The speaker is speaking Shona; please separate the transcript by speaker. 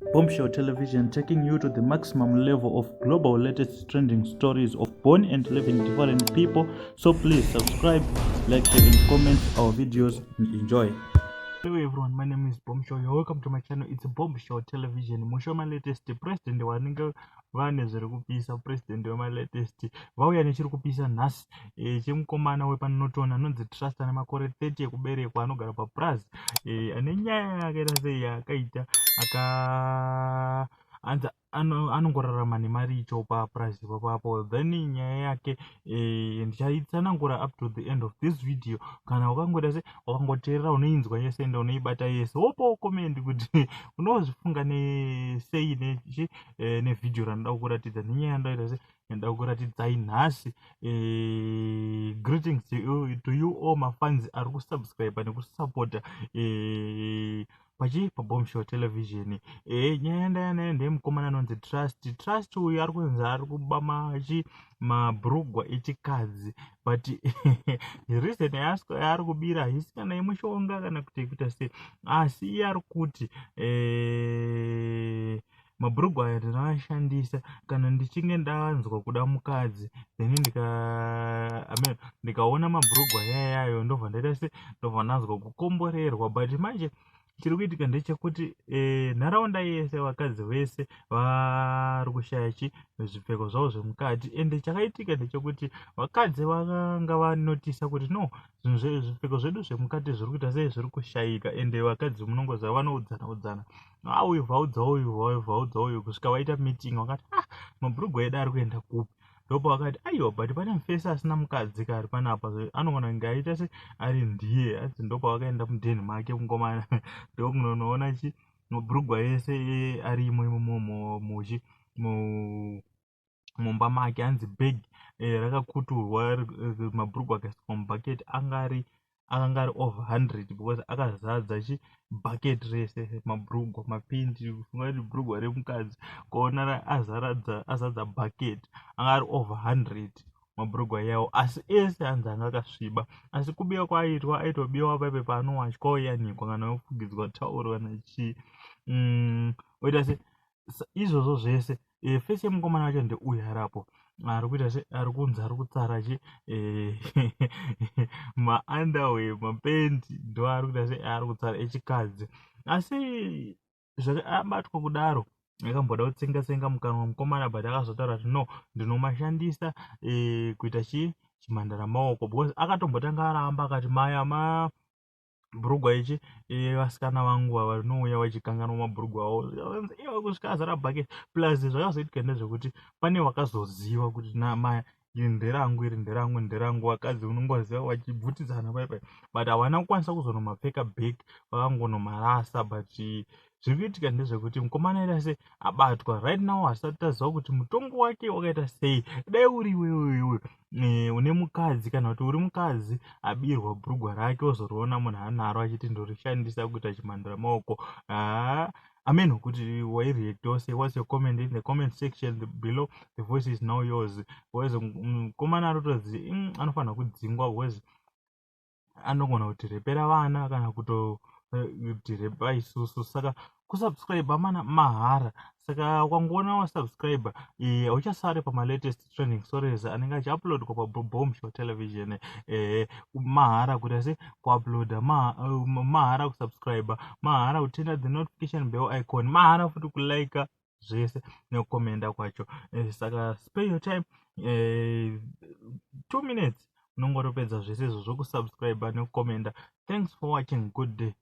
Speaker 1: Bombshell Television, taking you to the maximum level of global latest trending stories of born and living different people. So please subscribe, like, share and comment our videos and enjoy. Hello everyone, my name is Bombshell. You're welcome to my channel. It's Bombshell Television. Musho latest president vanenge vane zviri kupisa, president wemalatest vauya nechiri kupisa nhasi chemukomana wepaNorton anonzi Trust, ane makore 30 ekuberekwa, anogara papurazi, ane nyaya yakaita sei yaakaita. Aka anzi anongorarama nemaricho papurazi ipapapo. Then nyaya yake ndichaitsanangura up to the end of this video. Kana ukangoita se wakangoteerera, unoinzwa yese ende unoibata yese. Wopawo comment kuti unozvifunga nesei nechi nevhidhiyo ranoda kukuratidza nenyaya yandoita se yandoda kukuratidzai nhasi. Greetings to you all mafans ari kusubscribe nekusupporta pachi paBombshell Television. Nyaya yandaya nayo ndeyemukomana anonzi Trust. Trust uyu ari kunzi ari kuba machi mabhurugwa echikadzi, but reason yaari kubira haisi kana yemushonga kana kuti yekuita sei, asi iye ari kuti mabhurugwa aya ndinoashandisa kana ndichinge ndanzwa kuda mukadzi, then amen, ndikaona mabhurugwa yayayo, ndobva ndaita se ndobva ndanzwa kukomborerwa. But manje chiri kuitika ndechekuti nharaunda yese, vakadzi vese vari kushaya chi zvipfeko zvavo zvemukati. Ende chakaitika ndechekuti vakadzi vakanga vanotisa kuti no, zvinhu zvipfeko zvedu zvemukati zviri kuita sei, zviri kushayika. Ende vakadzi munongoziva vanoudzana udzana, ah, uyu vaudza uyu, vaudza uyu, kusvika vaita meeting. Vakati, "Ah, mabhurugwa edu ari kuenda kupi?" Ndopavakati, "Aiwa, but pane mufesi asina mukadzi kari panapa, anogona kunge aita se ari ndiye." Anzi ndopavakaenda mudheni make mukomana, ndokunonoona chi mabhurugwa ese arimo imomo muchi mumba make. Hanzi bag rakakuturwa, mabhurugwa akaiswa mubhaketi, anga ari over 100 because akazadza chibhaketi rese mabhurugwa, mapindi. Funga kuti bhurugwa remukadzi kuona azadza bhaketi, anga ari over 100 mabhurugwa iyawo, asi ese hanzi anga akasviba. Asi kubiwa kwaaitwa, aitobiwa paipe paanowatya, oyanikwa kana ofugidzwa tauro kana chii, oita se izvozvo zvese. Face yemukomana wacho ndeuyu aripo, ari kuita se ari kunzi ari kutsara chi maunderwear, mapendi ndo ari kuita se ari kutsara echikadzi. Asi abatwa kudaro, akamboda kutsenga tsenga mukanwa mukomana, but akazotaura kuti no, ndinomashandisa kuita chi chimhandara maoko, because akatombotanga aramba, akati maya ma bhurugwa ichi vasikana vangu vanouya vachikanganwa mabhurugwa avo ivo kusvika azara bhaketi. Plus zvakazoitika ndezvekuti pane vakazoziva kuti namaya iri nderangu, iri nderangu, nderangu. Vakadzi unongoziva vachibvutidzana paipai, but havana kukwanisa kuzonomapfeka back, vakangonomarasa. But zviri kuitika ndezvekuti mukomana aita se abatwa right now, hasati taziva kuti mutongo wake wakaita sei. Dai uri iwewewe une mukadzi, kana kuti uri mukadzi abirwa bhurugwa rake, wozoriona munhu anaro achiti ndorishandisa kuita chimhandira maoko, haa, amen, kuti waireactawo sei? What's your comment in the comment section below? The voice is now yours, because mukomana arotodzi anofanira kudzingwa, because anogona kutirepera vana kana kutotirepa isusu. Saka kusubscribe mana mahara. Saka ukangoona wasubscribe, hauchasari pamalatest trending stories anenge achiuploadwa paBombshell Television. Mahara kuita se kuuploada, mahara kusubscribe, mahara kuturna the notification bell icon, mahara futi kulika zvese nekukomenda kwacho. Saka spare your time, 2 minutes unongotopedza zvese izvo zvokusubscribe nekukomenda. Thanks for watching. Good day.